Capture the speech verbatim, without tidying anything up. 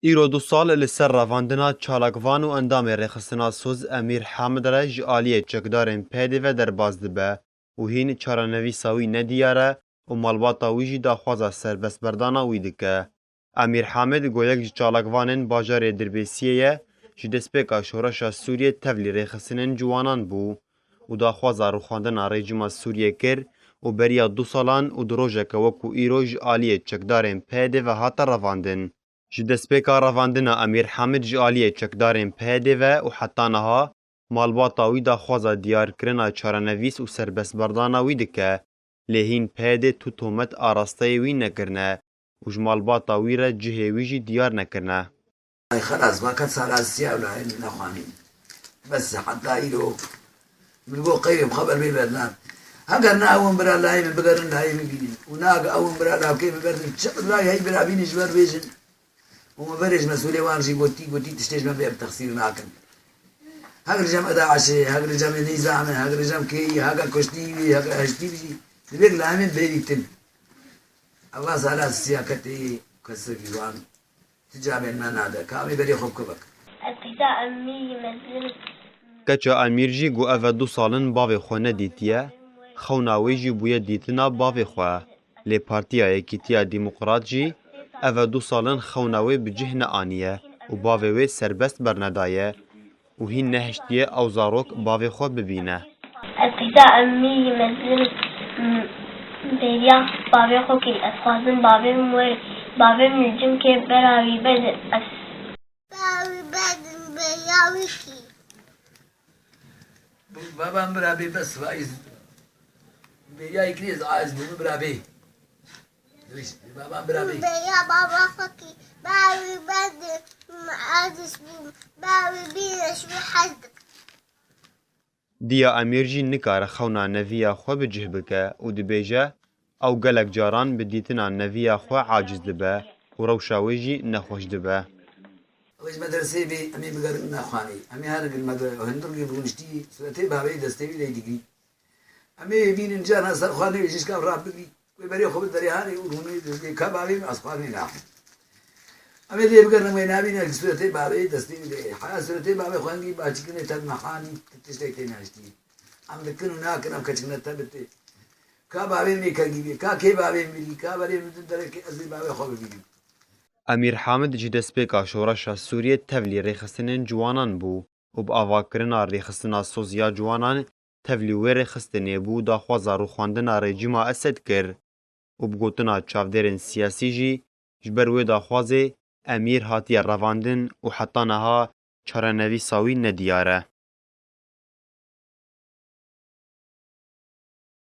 Îro du sal li ser revandina çalakvan û endamê rêxistina soz Emîr Hamid re ji aliyê çekdarên P D ve derbas dibe û hîn çarenivîsa wî nediyar e û malbata wî jî daxwaza serbestberdana wî dike. Emîr Hamid ku yek ji çalakvanên bajarê Dirbêsiyê ye, ji destpêka şoreşa Sûriyê tevlî rêxistinên ciwanan bû û daxwaza rûxandina rejîma Sûriyê kir û beriya du salan û di rojeke wekû îro ji aliyê çekdarên P D ve hate revandin. Ji destpêka revandina Emîr Hamid ji aliyê çekdarên P D ve û heta niha malbata wî daxwaza diyarkirina çarenivîs û serbestberdana wî dike, lê hîn P D tu tomet arasteyê wî nekirine û ji malbata wî re cihê wî jî diyar nekirine. Ay xelas, vakat sala siya û layê min nexwanîn. Bes heta îro min got qeyrê bi xeber bê berdan. Heger ne ew in bira layê min bigerin, layê min bînin. Û ne ew in bira lawkê min berdin. Çi layê hey bira bînin ji ber bêjin. Û min berê ji mesûlê wan jî gotî, gotî tiştê ji me bê em texsîr nakin. Hek li cem eda aşê, hek li cem nîzam e, hek li cem kêyî, hek kuştî wî, hek hiştî wî jî. Divê layê min bêrîtin. Eva sala siyaketê kesirî wan. Ti cavên me nade, ka em ê berê xwe bikevek. Etiza emî mezin. Keça Emîr jî ku ev e du sal in bavê xwe nedîtiye, xewna wê jî bûye dîtina bavê xwe. Lê Partiya Yekîtiya Demokrat jî ev e du sal in xewna wê bi cih neaniye û bavê wê serbest bernedaye û hîn nehiştiye ew zarok bavê xwe bibîne. Etiza emî mezin bêriya bavê xwe kir. Ez xwazim bavê min were. Bavê min li cim kê bera wî bedin. Ez bera wî bedin bêriya wî kir. Baba min bira bê bes vaiz. Bêriya yê kirî ez aciz bûm bira bê. Dibêj, baba min bira bê. Bêriya baba xwe kir. Bera wî bedin. Min aciz bûm. Bera wî bîne ji wî hez dikim. Diya Emîr jî nikare xewna neviya xwe bi cih bike û dibêje, ew gelek caran bi dîtina neviya xwe aciz dibe û rewşa wê jî nexweş dibe. Ew ji medreseyê bê, em ê bigerin nexwanê. Em ê herin mede-, hundir rûniştî, suretê bavê destê wî lê digî. Em ê bînin carna ser xwarinê wê jî şikav rabigî. Wê berê xwe bi derê hanê û rûnê dizgê ka bavê min ez xwarinê naxwim. Em ê lê bigerin wê nabîne ki suretê bavê destê wî lê. Heya suretê bavê xwengî baçikine te mehanî tiştek tê nehiştî. Em dikin û nakin em keçikine te bitê. Ka bavê min ê kengî bê, ka kê bavê min bîrî, ka berê min din derekê ez ê bavê xwe bibînim. Emîr Hamid ji destpêka şoreşa Sûriyê tevlî rêxistinên ciwanan bû û bi avakirina rêxistina soz ya ciwanan tevlî wê rêxistinê bû daxwaza rûxandina rejîma Esed kir û bi gotina çavdêrên siyasî jî ji ber wê daxwazê Emîr hatiye revandin û heta niha çarenivîsa wî nediyar e.